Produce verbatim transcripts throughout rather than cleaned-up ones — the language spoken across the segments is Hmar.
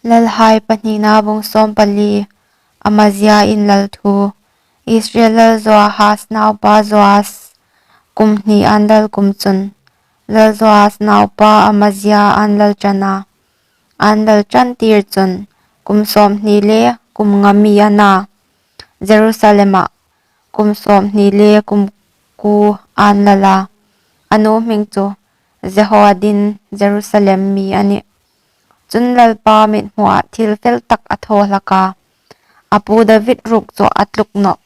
Lalhai Pahnina bung sawmpali. Amazia inlal thu. Israel lal Joahaz naupa Joas kum hni an lal kum chun, lal Joas naupa Amazia an lal ṭan a. An lal ṭan tir chun, kum sawmhni le kum nga mi a na. Jerusalema kum sawmhni le kum kuo an lal a. A nu hming chu Jehoadin, Jerusalem mi a nih. Chun Lalpa mithmuah thil fel tak a thaw hlak a. A pu David ruok chu a tluk nawh.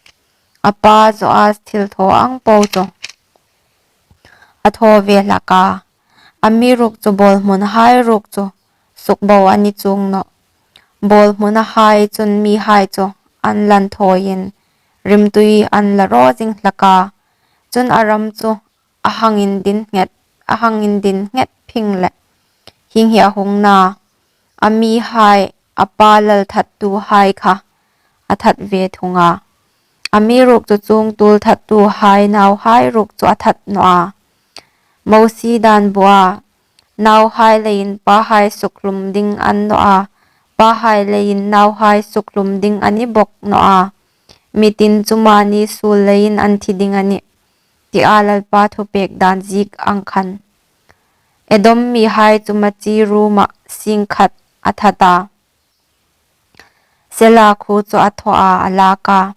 A pa Joas thil thaw ang po chu a thaw ve hlak a. Amiruokchu bawlhmunhai ruok chu sukbo a ni chuong nawh. Bawlhmunahai chun mihai chu an lan thawin rimtui an la raw zing hlak a. Chun a ram chu a hang indin nghet, a hang indin nghet phing leh, hieng hi a hung na, a mihai, a pa lal thattuhai kha a that ve thung a. Amiruokchu chuong tuol thattuhai nauhai ruok chu a that nawh a. Mosie dan bua, nauhai leiin pahai sukhlum ding a ni nawh a, pahai leiin nauhai sukhlum ding a ni bawk nawh a. Mi tin chu mani suol leiin an thi ding a nih, tia Lalpa thupek dan ziek ang khan. Edom mihai chu machi ruomah sing khat a that a. Sela khuo chu a thaw a, a lak a.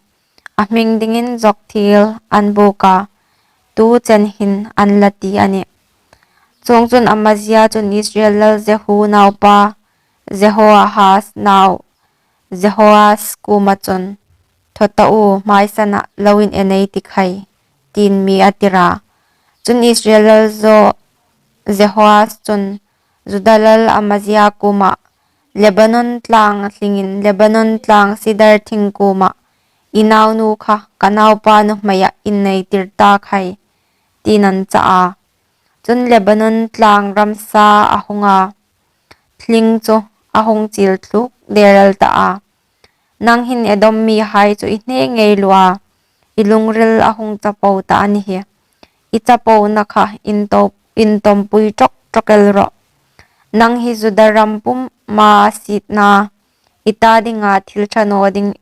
A hming dingin Joktheel an buk a. Tu chen hin an la ti a nih. Chuongchun Amazia chun Israel lal Jehu naupa Jehoahaz nau Jehoas kuoma chun, "Thaw ta u, hmaisana lo in en ei ti khai," tiin mi a tir a. Chun Israel lal Zo-, Jehoas chun Juda lal Amazia kuomah, "Lebanon tlang hlingin Lebanon tlang sidar thing kuomah, 'I naunu kha ka naupa nuhmeiah innei tir ta khai,' tiin an chah a. Chun Lebanon tlang ramsa a hung a, thling chu a hung chil thluk der el ta a. Nang hin Edom mihai chu i hne ngei lua, i lungril a hung chapo ta a ni hi. I chapona kha in to-, intawmpui tawk tawk el rawh. Nang hi Juda ram puma sietna, i ta dinga thil ṭha naw ding,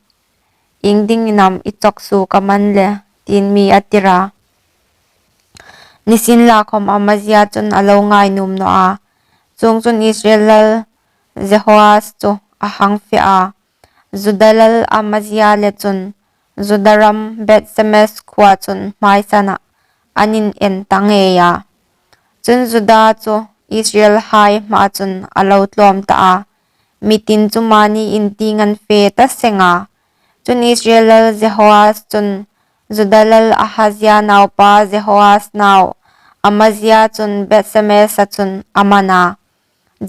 iengdingin am i chawk suok am a ni le?" tiin mi a tir a. Nisienlakhawm Amazia chun a lo ngai nuom naw a. Chuongchun Israel lal Jehoas chu a hang fe a. Juda lal Amazia le chun Juda ram Bethsemes khuoa chun hmaisana an in en ta ngei a. Chun Juda chu Israelhai hmaa chun a lo tlawm ta a. Mi tin chu mani in tieng an fe ta seng a. Chun Israel lal Jehoas chun Juda lal Ahazia naupa Jehoas nau Amazia chun Bethsemesa chun a man a.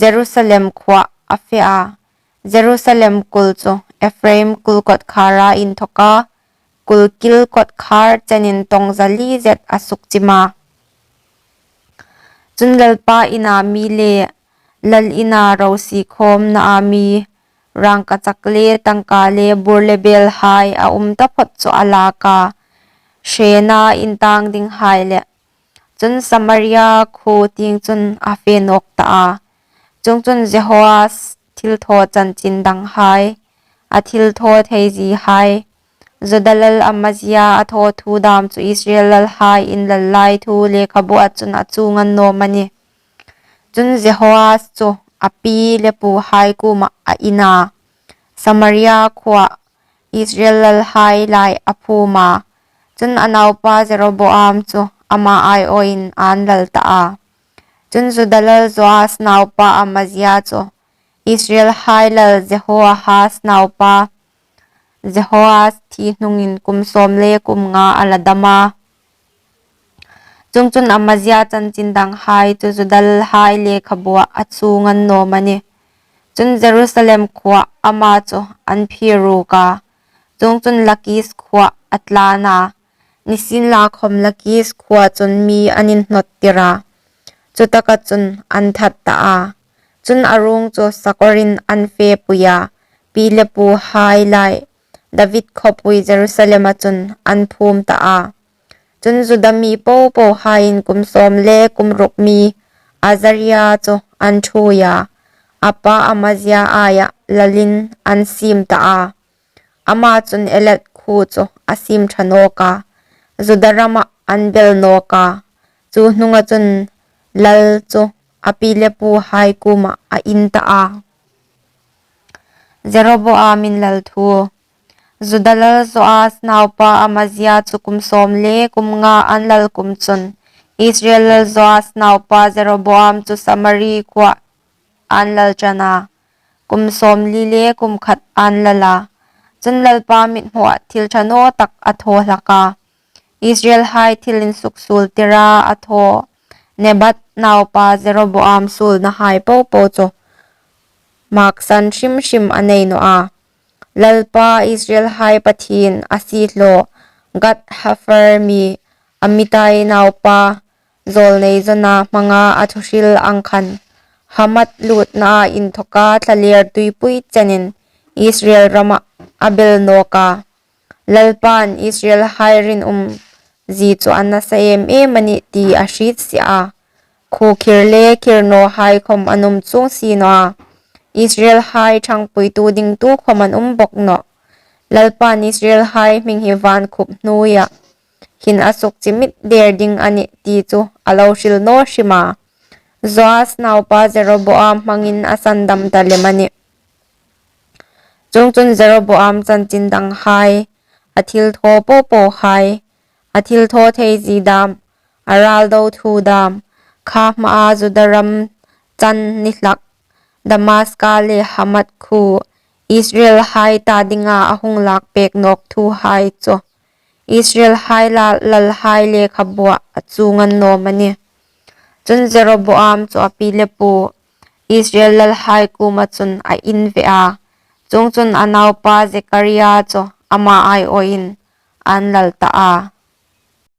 Jerusalem khuoah a fe a. Jerusalem kul chu Ephraim kul kawtkhara inthawka kul kil kawtkhar chenin tawng zali zet a sukchim a. Chun Lalpa ina mi le lal ina ro sie khawmnaa mi, rangkachak le tangka le bur le belhai a um taphawt chu a lak a, hrena intang dinghai le. Chun Samaria khuo tieng chun a fe nawk ta a. Chuongchun Jehoas thilthaw chanchin danghai, a thilthaw theiziehai, Juda lal Amazia a thaw thu dam chu Israel lalhai inlal lai thu lekhabuah chun a chuong a ni naw am a ni. Chun Jehoas chu a pi le puhai kuomah a in a, Samaria khuoah Israel lalhai lai a phum a. Chun a naupa Jeroboam chu ama aiawin an lal ta a. Chun Juda lal Joas naupa Amazia chu Israelhai lal Jehoahaz naupa Jehoas thi hnungin kum sawm le kum nga a la dam a. Chuongchun Amazia chanchin danghai chu Juda lalhai lekhabuah a chuong a ni naw am a ni. Chun Jerusalem khuoah ama chu an phir ruk a. Chuongchun Lakis khuoah a tlan a. Nisienlakhawm Lakis khuoa chun mi an inhnawttir a. Chutaka chun an that ta a. Chun a ruong chu sakorin an fepui a, pi le puhai lai David khawpui Jerusalema chun an phum ta a. Chun Juda mi popohaiin kum sawm le kum ruk mi Azaria chu an ṭhuoi a. a pa Amazia aiah lalin an siem ta a. Ama chun Elath khuo chu a siem ṭha nâwk a, Juda ramah an bel nâwk a. Chu hnunga chun lal chu a pi le puhai kuomah a in ta a. Jeroboamin lal thu. Juda lal Joas naupa Amazia chu kum sâwm le kum nga ân lal kum chun Israel lal Joas naupa Jeroboam chu Samari khuoah ân lal ṭan a, kum sâwmli le kum khat ân lal a. Chun Lalpa mithmuah thil ṭha naw tak a thaw hlak a, Israelhai thil insuksuoltira a thaw Nebat naupa Jeroboam suolnahai po po chu mâksan hrim hrim a nei naw a. Lalpa Israelhai Pathien a siehlaw Gath-hepher mi Amittai naupa zâwlnei Jona hmanga a thuhril ang khan, Hamath lûtnaa inthawka thlalêr tuipui chenin Israel ramah a bel nâwk a. Lalpain Israelhai rinumzie chu a nasa êm êm a nih ti a hriet si a. Khuo khir le khir nawhai khawm an um chuong si naw a, Israelhai ṭhangpuitu ding tukhawm an um bawk nawh. Lalpain Israelhai hming hi vânkhup hnuoia hin a sukchimit dêr ding a nih ti chu a lo hril naw hrim a. Joas naupa Jeroboam hmangin a sandam ta lem a nih. Chuongchun Jeroboam chanchin danghai, a thilthaw po pohai, a thilthawtheizie dâm, a râldo thu dâm, kha hmaa Juda ram chan ni hlak, Damaska le Hamath khuo, Israelhai ta dinga a hung lâkpêk nâwk thuhai chu Israelhai la-, lalhai lekhabuah a chuong a ni naw am a nih. Chun Jeroboam chu a pi le pu, Israel lalhai kuoma chun a in ve a. Chuongchun a naupa Zekaria chu ama aiawin ân lal ta a.